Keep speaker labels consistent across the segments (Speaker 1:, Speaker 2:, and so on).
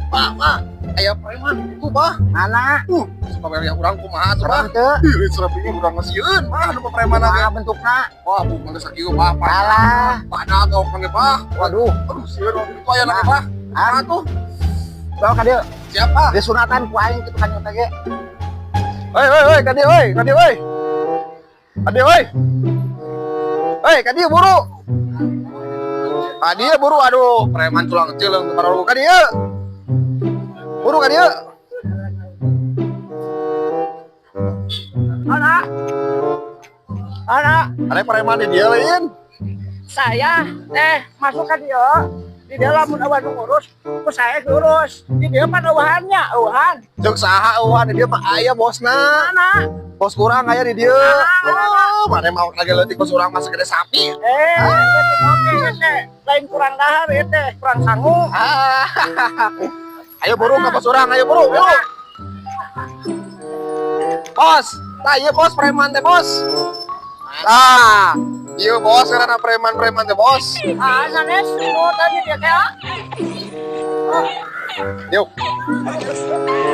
Speaker 1: Pak, Pak, aya preman itu, Pak.
Speaker 2: Mana?
Speaker 1: Supaya urang kumaha tuh, Pak?
Speaker 2: Serem teu?
Speaker 1: Ih, serem ini urang ngesieun, Pak, nu preman
Speaker 2: Kumaha
Speaker 1: ge.
Speaker 2: Bentukna?
Speaker 1: Wah, bu, geus sakieu, Pak. Pak.
Speaker 2: Alah.
Speaker 1: Pada kau panggil, Pak.
Speaker 2: Waduh.
Speaker 1: Aduh, sieun waktu itu aya lagi, Pak.
Speaker 2: Ah.
Speaker 1: Ah, tuh.
Speaker 2: Bawa ka dieu.
Speaker 1: Siapa?
Speaker 2: Disunatan ku aing kitu kan teh ge.
Speaker 1: Hei, hei, hei, ka dieu, hei, ka dieu, hei. Ka dieu, hei. Hei, ka dieu buru. Ka dieu buru, aduh, preman tulang kecil yang baru ka dieu. Buru ka dieu.
Speaker 3: Anak. Anak,
Speaker 1: Ada preman di dieu lain.
Speaker 3: Saya masuk ke dia. Di dalam mun euweuh nu ngurus, ku saya ngurus. Di dia pan euweuhannya, euweuhan.
Speaker 1: Ceuk saha euweuhan? Di dieu mah aya bosna.
Speaker 3: Mana?
Speaker 1: Bos kurang aya di dieu.
Speaker 3: Ah.
Speaker 1: Oh, mana mau lagi leutik, bos urang mah segede sapi.
Speaker 3: Leutik oke ieu teh. Lain kurang dahar ieu teh, kurang sangu.
Speaker 1: Ah. Ayo buru ka bos urang, ayo buru, buru. Bos, tah ieu bos preman teh, bos. Tah, ieu bos karena preman-preman teh, bos.
Speaker 3: Ah, sanes nu tadi dia teh. Ah.
Speaker 1: Yuk.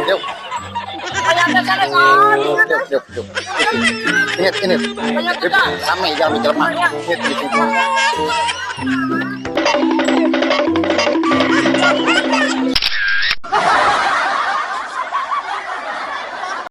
Speaker 1: Yuk,
Speaker 3: Aya teh sanes ah.
Speaker 1: yuk, yuk, yuk. Ingat, ingat.
Speaker 3: Aya teh.
Speaker 1: Sami jangan jelema. Ingat, ingat.